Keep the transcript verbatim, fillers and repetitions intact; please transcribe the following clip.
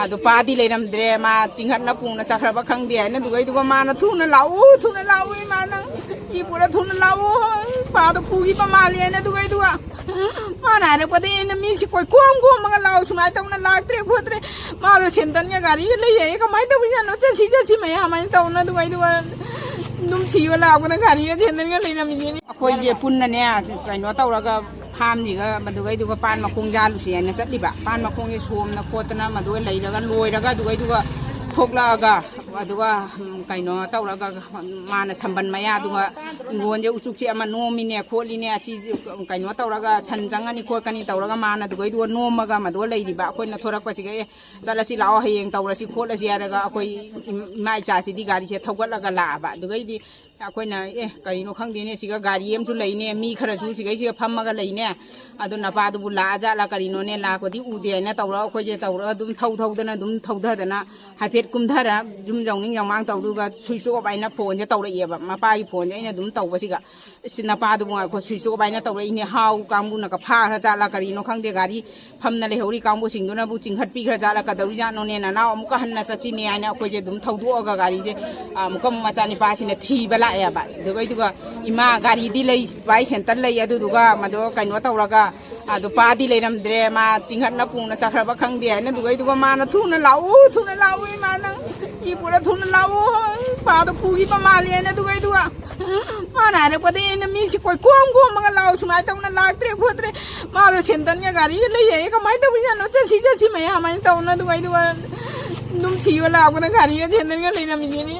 ꯑꯗꯣ ꯄꯥꯗꯤ ꯂꯩꯔꯝꯗ꯭ꯔꯦ, ꯃꯥ ꯆꯤꯡꯍꯠꯅ ꯄꯨꯅ ꯆꯠꯈ꯭ꯔꯕ ꯈꯪꯗꯦ ꯍꯥꯏꯅ, ꯑꯗꯨꯒꯩꯗꯨꯒ ꯃꯥꯅ "ꯊꯨꯅ ꯂꯥꯛꯎ, ꯊꯨꯅ ꯂꯥꯛꯎ, ꯏꯃꯥ ꯅꯪ ꯏ ꯄꯨꯔ ꯊꯨꯅ ꯂꯥꯛꯎ, ꯄꯥꯗꯣ ꯄꯨꯈꯤꯕ ꯃꯥꯜꯂꯦ" ꯍꯥꯏꯅ, ꯑꯗꯨꯒꯩꯗꯨꯒ ꯃꯥꯅ ꯍꯥꯏꯔꯛꯄꯗꯒꯤ ꯑꯩꯅ ꯃꯤꯁꯤ ꯀꯣꯏ ꯀꯣꯝ ꯀꯣꯝꯃꯒ ꯂꯥꯛꯑꯣ, ꯁꯨꯃꯥꯏꯅ ꯇꯧꯅ ꯂꯥꯛꯇ꯭ꯔꯦ ꯈꯣꯠꯇ꯭ꯔꯦ, ꯃꯥꯗꯣ ꯁꯦꯟꯗꯟꯒ ꯒꯥꯔꯤꯒ ꯂꯩ ꯍꯥꯏꯌꯦ, ꯀꯃꯥꯏꯅ ꯇꯧꯔꯤꯖꯥꯠꯅꯣ, ꯆꯠꯁꯤ ꯆꯠꯁꯤ ꯃꯌꯥꯝ ꯍꯥꯏꯅ ꯇꯧꯅ, ꯑꯗꯨꯒꯩꯗꯨꯒ ꯑꯗꯨꯝ ꯊꯤꯕ ꯂꯥꯛꯄꯗ ꯒꯥꯔꯤꯒ ꯁꯦꯟꯗꯟꯒ ꯂꯩꯔꯝꯃꯤꯅꯤꯅꯦ꯫ ꯑꯩꯈꯣꯏꯁꯦ ꯄꯨꯟꯅꯅꯦ, ꯀꯩꯅꯣ ꯇꯧꯔꯒ ꯐꯥꯝꯁꯤꯒ ꯃꯗꯨꯒꯩꯗꯨꯒ ꯄꯥꯟ ꯃꯈꯣꯡ ꯌꯥꯜꯂꯨꯁꯤ ꯍꯥꯏꯅ ꯆꯠꯂꯤꯕ꯫ ꯄꯥꯟ ꯃꯈꯣꯡꯁꯦ ꯁꯣꯝꯅ ꯈꯣꯠꯇꯅ ꯃꯗꯨꯒ ꯂꯩꯔꯒ ꯂꯣꯏꯔꯒ ꯑꯗꯨꯒꯩꯗꯨꯒ ꯊꯣꯛꯂꯛꯑꯒ ꯑꯗꯨꯒ, ꯎꯝ, ꯀꯩꯅꯣ ꯇꯧꯔꯒ ꯃꯥꯅ ꯁꯝꯕꯟ ꯃꯌꯥꯗꯨꯒ ꯏꯪꯒꯣꯟꯁꯦ ꯎꯆꯨꯛꯁꯦ ꯑꯃ ꯅꯣꯝꯃꯤꯅꯦ ꯈꯣꯠꯂꯤꯅꯦ, ꯑꯁꯤ ꯀꯩꯅꯣ ꯇꯧꯔꯒ ꯁꯟ ꯆꯪꯉꯅꯤ ꯈꯣꯠꯀꯅꯤ ꯇꯧꯔꯒ ꯃꯥꯅ ꯑꯗꯨꯒꯩꯗꯨꯒ ꯅꯣꯝꯃꯒ ꯃꯗꯨꯒ ꯂꯩꯔꯤꯕ꯫ ꯑꯩꯈꯣꯏꯅ ꯊꯣꯔꯛꯄꯁꯤꯒ "ꯑꯦ, ꯆꯠꯂꯁꯤ ꯂꯥꯛꯑꯣ, ꯍꯌꯦꯡ ꯇꯧꯔꯁꯤ ꯈꯣꯠꯂꯁꯤ" ꯍꯥꯏꯔꯒ ꯑꯩꯈꯣꯏ ꯏꯃꯥ ꯏꯆꯥꯁꯤꯗꯤ ꯒꯥꯔꯤꯁꯦ ꯊꯧꯒꯠꯂꯒ ꯂꯥꯛꯑꯕ꯫ ꯑꯗꯨꯒꯩꯗꯤ ꯑꯩꯈꯣꯏꯅ "ꯑꯦ, ꯀꯔꯤꯅꯣ ꯈꯪꯗꯦꯅꯦ, ꯁꯤꯒ ꯒꯥꯔꯤ ꯑꯃꯁꯨ ꯂꯩꯅꯦ, ꯃꯤ ꯈꯔꯁꯨ ꯁꯤꯒꯩꯁꯤꯒ ꯐꯝꯃꯒ ꯂꯩꯅꯦ, ꯑꯗꯨ ꯅꯄꯥꯗꯨꯕꯨ ꯂꯥꯛꯑꯖꯥꯠꯂꯥ ꯀꯔꯤꯅꯣꯅꯦ, ꯂꯥꯛꯄꯗꯤ ꯎꯗꯦ" ꯍꯥꯏꯅ ꯇꯧꯔꯒ ꯑꯩꯈꯣꯏꯁꯦ ꯇꯧꯔꯒ ꯑꯗꯨꯝ ꯊꯧ ꯊꯧꯗꯅ ꯑꯗꯨꯝ ꯊꯧꯗꯗꯅ ꯍꯥꯏꯐꯦꯠ ꯀꯨꯝꯊꯔ ꯌꯨꯝ ꯌꯧꯅꯤꯡ ꯌꯧꯃꯥꯡ ꯇꯧꯗꯨꯒ ꯁ꯭ꯋꯤꯆ ꯑꯣꯐ ꯍꯥꯏꯅ ꯐꯣꯟꯁꯦ ꯇꯧꯔꯛꯑꯦꯕ꯫ ꯃꯄꯥꯒꯤ ꯐꯣꯟꯁꯦ ꯑꯩꯅ ꯑꯗꯨꯝ ꯇꯧꯕꯁꯤꯒ, "ꯏꯁ, ꯅꯄꯥꯗꯨꯕꯨ ꯉꯥꯏꯈꯣ, ꯁ꯭ꯋꯤꯆ ꯑꯣꯐ ꯍꯥꯏꯅ ꯇꯧꯔꯛꯏꯅꯦ, ꯍꯥꯎ ꯀꯥꯡꯕꯨꯅꯒ ꯐꯥꯈ꯭ꯔ ꯖꯥꯠꯂꯥ ꯀꯔꯤꯅꯣ ꯈꯪꯗꯦ, ꯒꯥꯔꯤ ꯐꯝꯅ ꯂꯩꯍꯧꯔꯤ ꯀꯥꯡꯕꯨꯁꯤꯡꯗꯨꯅꯕꯨ ꯆꯤꯡꯈꯠꯄꯤꯈ꯭ꯔ ꯖꯥꯠꯂꯥ, ꯀꯗꯧꯔꯤꯖꯥꯠꯅꯣꯅꯦ, ꯅꯅꯥꯎ ꯑꯃꯨꯛꯀ ꯍꯟꯅ ꯆꯠꯁꯤꯅꯦ" ꯍꯥꯏꯅ ꯑꯩꯈꯣꯏꯁꯦ ꯑꯗꯨꯝ ꯊꯧꯗꯣꯛꯑꯒ ꯒꯥꯔꯤꯁꯦ, ꯑ, ꯑꯃꯨꯛꯀ ꯑꯃꯨꯛ ꯃꯆꯥꯅꯤꯄꯥꯁꯤꯅ ꯊꯤꯕ ꯂꯥꯛꯑꯦꯕ꯫ ꯑꯗꯨꯒꯩꯗꯨꯒ ꯏꯃꯥ ꯒꯥꯔꯤꯗꯤ ꯂꯩ, ꯚꯥꯏ ꯁꯦꯟꯇꯔ ꯂꯩ, ꯑꯗꯨꯗꯨꯒ ꯃꯗꯣ ꯀꯩꯅꯣ ꯇꯧꯔꯒ ꯑꯗꯣ ꯄꯥꯗꯤ ꯂꯩꯔꯝꯗ꯭ꯔꯦ, ꯃꯥ ꯆꯤꯡꯍꯠꯅ ꯄꯨꯅ ꯆꯠꯈ꯭ꯔꯕ ꯈꯪꯗꯦ ꯍꯥꯏꯅ, ꯑꯗꯨꯒꯩꯗꯨꯒ ꯃꯥꯅ "ꯊꯨꯅ ꯂꯥꯛꯎ, ꯊꯨꯅ ꯂꯥꯛꯎ, ꯏꯃꯥ ꯅꯪ ꯏ ꯄꯨꯔ ꯊꯨꯅ ꯂꯥꯛꯎ, ꯄꯥꯗꯣ ꯄꯨꯈꯤꯕ ꯃꯥꯜꯂꯦ" ꯍꯥꯏꯅ, ꯑꯗꯨꯒꯩꯗꯨꯒ ꯃꯥꯅ ꯍꯥꯏꯔꯛꯄꯗꯒꯤ ꯑꯩꯅ ꯃꯤꯁꯤ ꯀꯣꯏ ꯀꯣꯝ ꯀꯣꯝꯃꯒ "ꯂꯥꯛꯑꯣ, ꯁꯨꯃꯥꯏꯅ ꯇꯧꯅ ꯂꯥꯛꯇ꯭ꯔꯦ ꯈꯣꯠꯇ꯭ꯔꯦ, ꯃꯥꯗꯣ ꯁꯦꯟꯗꯟꯒ ꯒꯥꯔꯤꯒ ꯂꯩ ꯍꯥꯏꯌꯦ, ꯀꯃꯥꯏꯅ ꯇꯧꯔꯤꯖꯥꯠꯅꯣ, ꯆꯠꯁꯤ ꯆꯠꯁꯤ ꯃꯌꯥꯝ" ꯍꯥꯏꯅ ꯇꯧꯅ, ꯑꯗꯨꯒꯩꯗꯨꯒ ꯑꯗꯨꯝ ꯊꯤꯕ ꯂꯥꯛꯄꯗ ꯒꯥꯔꯤꯒ ꯁꯦꯟꯗꯟꯒ ꯂꯩꯔꯝꯃꯤꯅꯤꯅꯦ꯫